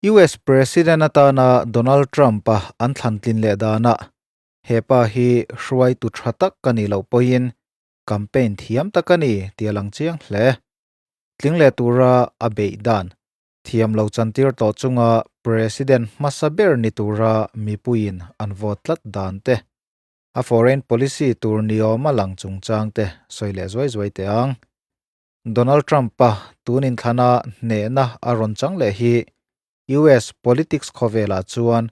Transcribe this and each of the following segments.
US President atana Donald Trump-a an thlan tlin leh danah he pa hi hruaitu tha tak ka nih loh pawhin campaign thiam tak a ni tih a lang chiang hle. Tling leh tura a beih dan thiam lo chantir tawh chunga President hmasa ber ni tura mipuiin an vote tlat dan te, a foreign policy tur niawma lang chungchang te sawi leh zuai zuai teh ang. Donald Trump-a tun inthlana hnehna a rawn chang leh hi US politics khawvelah chuan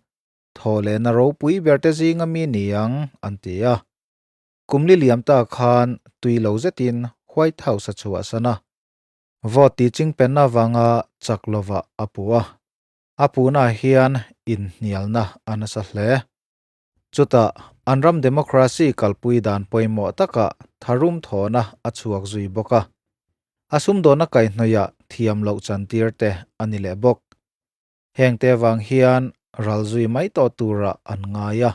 thaw lehna ropui berte zinga mi ni ang an ti a. Kum li liam ta khan tui lo zetin White House a chhuahsan a. Vote tih chingpenna avanga chak lovah a puh a. A puhnaah hian inhnialna a nasa hle. Chutah, an ram democracy kalpui dan pawimawh takah tharum thawhna a chhuak zui bawk a. A sumdawnna kaihhnawihah thiam loh chantir te a ni leh bawk. Hengte avang hian ral zui mai tawh turah an ngai a.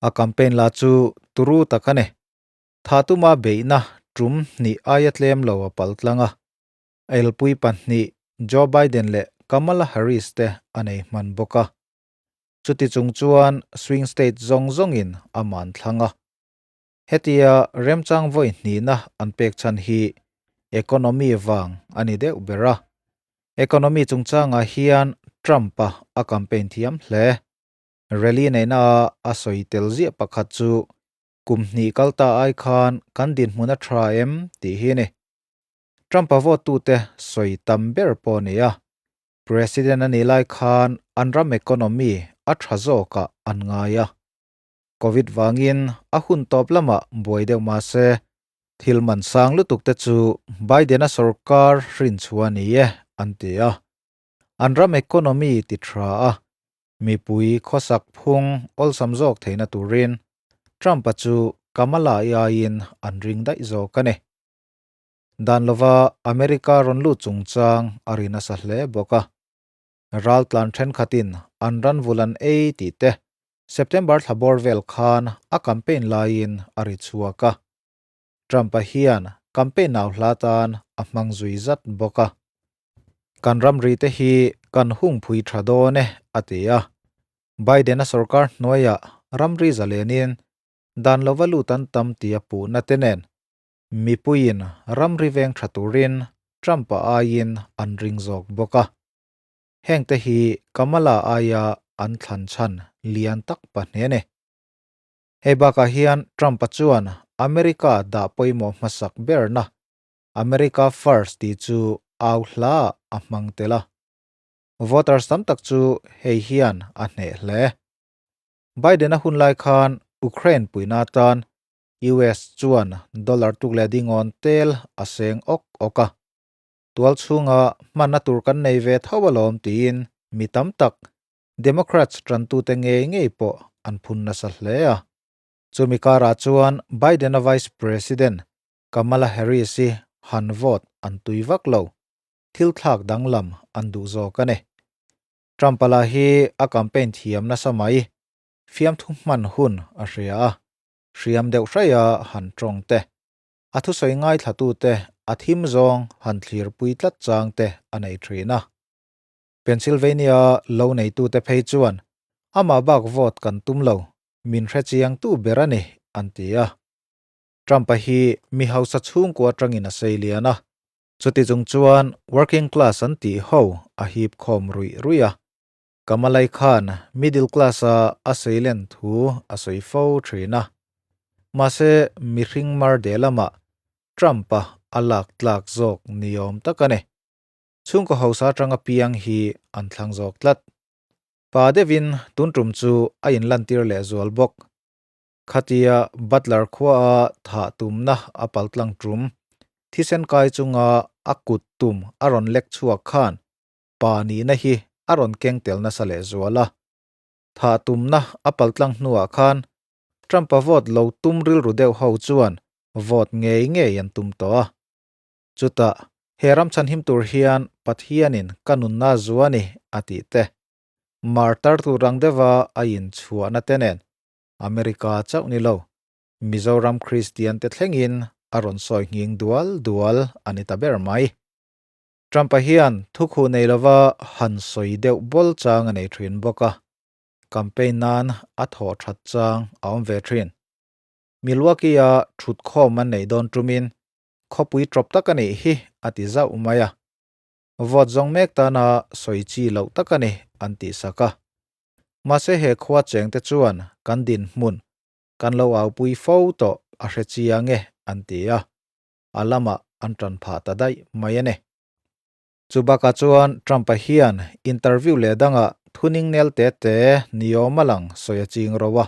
A campaign lah chu turu tak a ni. Tha tuma beihna tum hnih aia tlem lo a pal tlang a. A elpui pahnih Joe Biden leh Kamala Harris te a nei hman bawk a. Chuti chung chuan swing state zawng zawngin a man thlang a. Hetia remchang vawi hnihna an pek chhan hi economy vang a ni deuh ber a. Economy chungchangah hian Trump-a a campaign thiam hle. Rally neihna a a sawi tel ziah pakhat chu kum hnih kal ta ai khan kan dinhmun a tha em tih hi a ni. Trump-a vote tute sawi tam ber pawh a ni a. President a nih lai khan an ram economy a tha zawkah an ngai a. Covid vangin a hun tawp lamah buai deuh mah se, thil man sang lutuk te chu Biden-a sorkar hrinchhuah a ni e an ti a. An ram economy ti tha a, mipui khawsak phung awlsam zawk theihna turin Trump-a chu Kamala-i aiin an ring daih zawk a ni. Dan lova America rawn lut chungchang a ri nasa hle bawk a. Raltlan thenkhatin an ran vul an ei tih te September thla bawr vel khan a campaign laiin a ri chhuak a. Trump-a hian campaign nau hla tan a hmang zui zat bawk a. Kan ramri te hi kan hungphui tha dawn e, a ti a. Biden-a sorkar hnuaiah ramri zalenin dan lova lut an tam tih a puhna te nen Mipuiin ramri veng tha turin Trump-a aiin an ring zawk bawk a. Hengte hi Kamala aia an thlan chhan lian tak pahnih a ni. Hei bakah hian Trump-a chuan America dah pawimawh hmasak berna America First tih chu au hla a hmang tel a. Voters tam tak chu hei hian a hneh hle. Biden-a hunlai khan Ukraine puihna atan US chuan dollar tuk leh dingawn tel a seng awk awk a, tual chhunga hmanna tur kan nei ve tho alawm tiin mi tam tak Democrats tantute ngei ngei pawh an phun nasa hle a. Chumi karah chuan Biden-a Vice President Kamala Harris-i han vote an tui vak lo, thil thlak danglam an duh zawk a ni. Trump-a lah hi a campaign thiam nasa mai, fiamthu hman hun a hria a, hriam deuh hraia han tawng te, a thusawi ngaithlatute a thim zawng han thlirpui tlat chang te a nei thin a. Pennsylvania lo neitute phei chuan amah bak vote kan tum lo, min hrechiangtu ber a ni, an ti a. Trump-a hi mi hausa chhungkua atangin a sei lian a, chuti chung chuan working class an tih ho a hip khawm ruih ruih a. Kamalai khan middle class a a seilen thu a sawi fo thin a. Mahse mihring mar deh lamah Trump-a a lak tlak zawk ni awm tak a ni. Chhungkaw hausa atanga piang hi an thlang zawk tlat. Pa deuhin tun tum chu a inlantir leh zual bawk. Khatia Butler khua a thah tumna a paltlang tum thisen kai chunga a kut tum a rawn lek chhuak khan pa nihna hi a rawn keng tel nasa leh zual a. Thah tumna a paltlang hnuah khan Trump-a vote lo tum rilru deuh ho chuan vote ngei ngei an tum tawh a. Chutah, he ram chhanhim tur hian Pathianin ka nunna zu a ni a tih te, martar tur ang deuha a inchhuahna te nen America chauh ni lo, Mizoram Kristian te thlengin a rawn sawi nghing dual dual a ni ta ber mai. Trump-a hian thukhuh nei lova han sawi deuh bawl chang a nei thin bawk a, campaign nan a thawh that chang a awm ve thin. Milwaukee-a thutkhawm an neih dawn tumin khawpui tawp tak a nih hi a ti zauh mai a. Vote zawng mek tana sawi chi loh tak a ni an tih sak a. Mahse he khua chengte chuan kan dinhmun kan lo aupui fo tawh a hre chiang e an ti a, a lamah an tan phah ta daih mai a ni. Chu bakah chuan Trump-a hian interview leh dangah thuning nel te te niawm a lang sawi a ching ro a.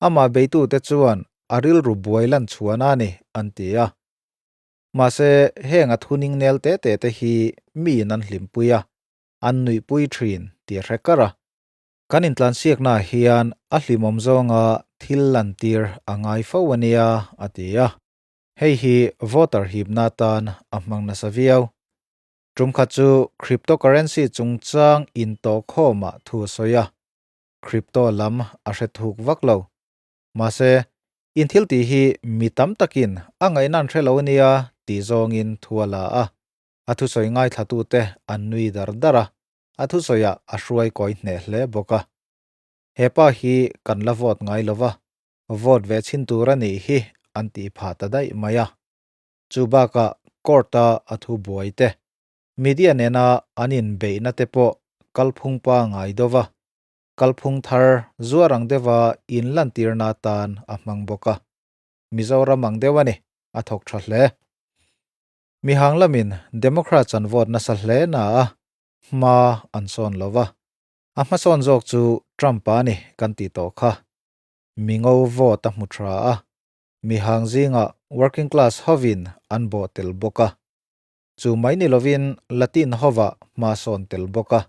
Amah beitute chuan a rilru buai lan chhuan a ni an ti a. Mahse heng a thuning nel te te te hi miin an hlimpui a, an nuihpui thin tih a hre kar a. Kan intlansiaknaah hian a hlimawm zawnga thil lantir a ngai fo a nia, a ti a. Hei hi voter hipna atan a hmang nasa viau. Tum khat chu cryptocurrency chungchang intawhkhawmah thu a sawi a, crypto lam a hre thuk vak lo. Mahse, in thil tih hi mi tam takin a ngaihna an hre lo a nia tih zawngin thu a la a. A thusawi ngaithlatute an nui dar dar a, a thusawiah a hruai kawi hneh hle bawk a. He pa hi kan la vote ngai lo va, vote ve chhin tur a nih hi an tih phah ta daih mai a. Chu bakah court-a a thu buai te, media nena an inbeihna te pawh kalphung pa ngai deuh va, kalphung thar zuar ang deuha inlantirna atan a hmang bawk a. Mizoram ang deuh a ni, a thawk tha hle. Mihang lamin Democrats an vote nasa hle na a, hma an sawn lo va. A hmasawn zawk chu Trump-a a ni kan tih tawh kha. Mingo vote a hmu tha a, mihang zingah working class hovin an bawh tel bawk a. Chu mai ni lovin Latin hovah hma sawn tel bawk a.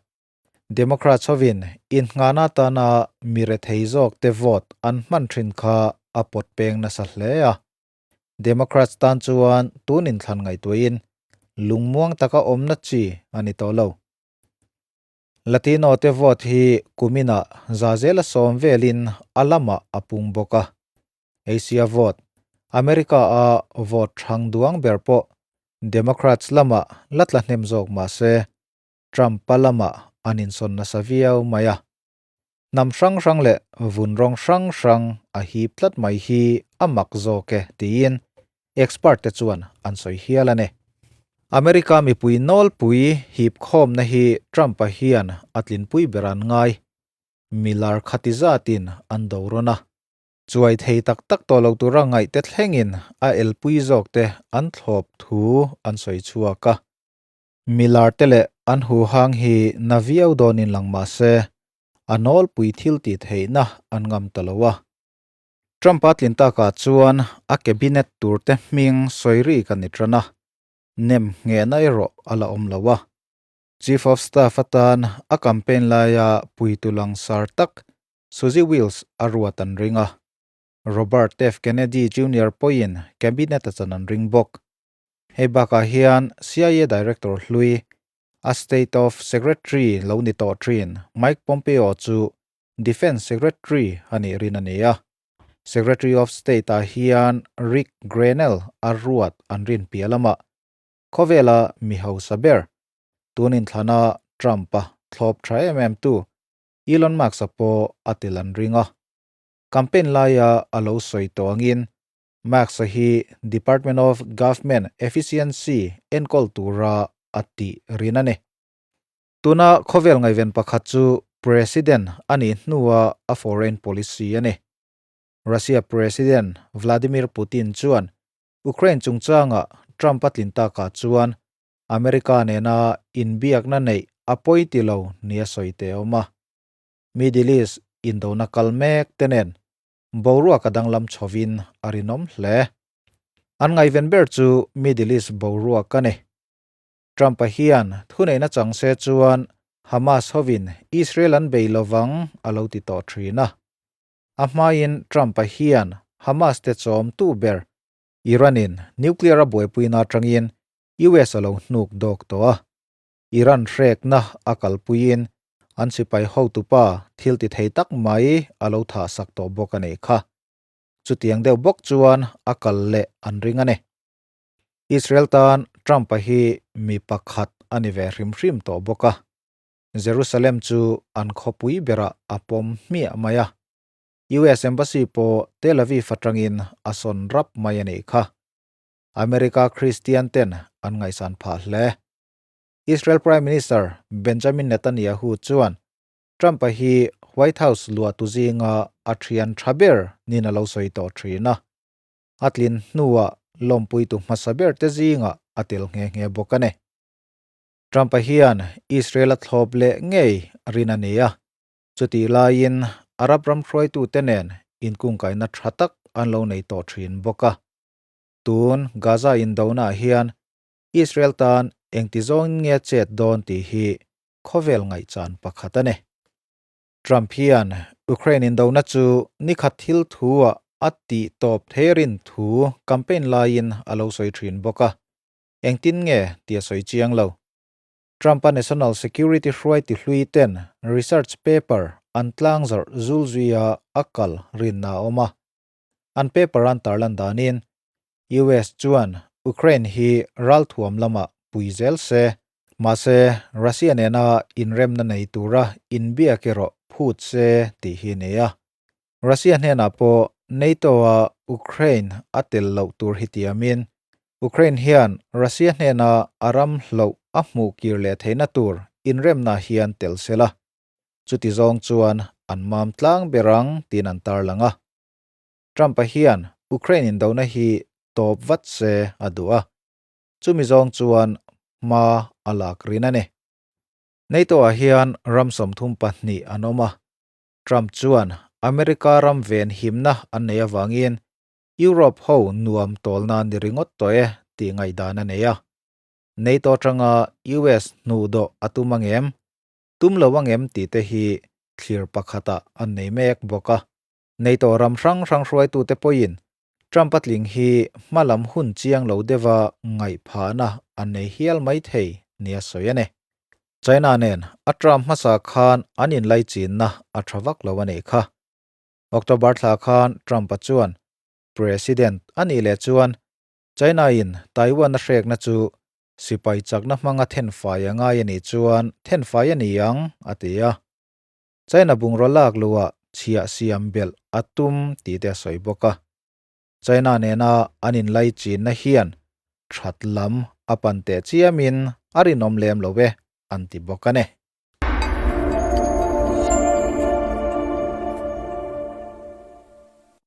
Democrats hovin innghahna atana mi rethei zawkte vote an hman thin kha a pawt peng nasa hle a. Democrats tan chuan tun inthlan ngaihtuahin lungmuang taka awmna chi a ni tawh lo. Latino te vote hi kuminah za zela sawm velin a lamah a pung bawk a. Asia vote, America a vote thang duang ber pawh Democrats lamah la tla hnem zawk mah se Trump-a lamah an insawn nasa viau mai a. Hnam hrang hrang leh vun rawng hrang hrang a hip tlat mai hi a mak zawk e tiin expert te chuan an sawi hial a ni. America mipui nawlpui hip khawmna hi Trump-a hian a tlinpui ber an ngai. Milar khati zatin an do rawn a. Chuai thei tak tak tawh lo tura ngaihte thlengin a elpui zawkte an thlawp thu an sawi chhuak a. Milar te leh an huhang hi na viau dawnin lang mah se, a nawlpui thil tih theihna an ngam ta lo a. Trump-a tlin takah chuan a cabinet turte hming sawi ri ka ni tan a, nem nghehna erawh a la awm lo a. Chief of Staff atan a campaign laia puitu langsar tak Susie Wiles a ruat an ring a. Robert F. Kennedy Junior pawhin cabinet a chan an ring bawk. Hei bakah hian CIA Director hlui, a State of Secretary lo ni tawh thin Mike Pompeo chu Defence Secretary a nih rin a ni a. Secretary of State-ah hian Rick Grenell a ruat an rin piah lamah khawvela mi hausa ber, tun inthlana Trump-a thlawp tha em em tu Elon Musk-a pawh a tel an ring a. Campaign laia a lo sawi tawh angin Max-a hi Department of Government Efficiency enkawl tura a tih rin a ni. Tuna khawvel ngaihven pakhat chu President a nih hnua a foreign policy a ni. Russia President Vladimir Putin chuan Ukraine chungchanga Trump a tlin takah chuan America nena inbiakna neih a pawi ti lo nia sawi te a awm a. Middle East indona kal mek te nen boruak a danglam chhovin a rinawm hle. An ngaihven ber chu Middle East boruak a ni. Trump-a hian thuneihna chang se chuan Hamas hovin Israel an bei lovang a lo ti tawh thin a. A hmain Trump-a hian Hamas te chawmtu ber Iran-in nuclear a buaipuina atangin US a lo hnuk dawk tawh a. Iran hrekna a kalpuiin an sipai hotupa thil ti thei tak mai a lo thah sak tawh bawk a nih kha. Chutiang deuh bawk chuan a kal leh an ring a ni. Israel tan Trump-a hi mi pakhat a ni ve hrim hrim tawh bawk a, Jerusalem chu an khawpui berah a pawm hmiah mai a. US Embassy pawh Tel Aviv atangin a sawn rap mai a nih kha. America Kristian ten an ngaihsan phah hle. Israel Prime Minister Benjamin Netanyahu chuan Trump-a hi White House luahtu zinga a thian tha ber niin a lo sawi tawh thin a. A tlin hnuah lawmpuitu hmasa ber te zingah a tel nghe nghe bawk a ni. Trump-a hian Israel a thlawp leh ngei rin a ni a, chutih laiin Arab ram hruaitute nen inkungkaihna tha tak an lo nei tawh thin bawk a. Tun Gaza indonaah hian Israel tan engti zawngin nge chet dawn tih hi khawvel ngaihchan pakhat a ni. Trump hian Ukraine indona chu nikhat thil thu-ah a tih tawp thei rin thu campaign laiin a lo sawi thin bawk a, engtin nge tih a sawi chiang lo. Trump-a National Security hruai tihlui ten research paper an tlangzarh zul zuia a kal rinna a awm a. An paper an tarlan danin US chuan Ukraine hi ralthuam lamah pui zel se, mahse Russia nena inremna nei tura inbiak erawh phut se tih hi a ni a. Russia hnenah pawh NATO-a Ukraine a tel loh tur hi tiamin Ukraine hian Russia hnena a ram hloh a hmuh kir leh theihna tur inremna hian tel se la, chuti zawng chuan an mam tlang ber ang tiin an tarlang a. Trump-a hian Ukraine indona hi tawp vat se a duh a, chumi zawng chuan hma a lak rin a ni. NATO-ah hian ram 32 an awm a, Trump chuan America ram ven himna an neih avangin Europe ho nuam tawlna ni ringawt tawh e tih ngaihdan a nei a. NATO atanga US hnuhdawh a tum angem, tum lo angem tih te hi thlir pakhatah an nei mek bawk a. NATO ram hrang hrang hruaitute pawhin Trump a tling hi hma lam hun chiang lo deuha ngaihphahna an nei hial mai thei nia sawi a ni. China nen a Trump hmasa khan an inlaichinna a tha vak lo a nih kha. October thla khan Trump-a chuan President a nih leh chuan China-in Taiwan a hrekna chu sipai chakna hmanga thenfai a ngai a nih chuan thenfai a ni ang a ti a. China bungraw lak luhah chhiah siam belh a tum tih te a sawi bawk a. China nena an inlaichinna hian that lam a pan teh chiamin a rinawm lem lo e an ti bawk a ni.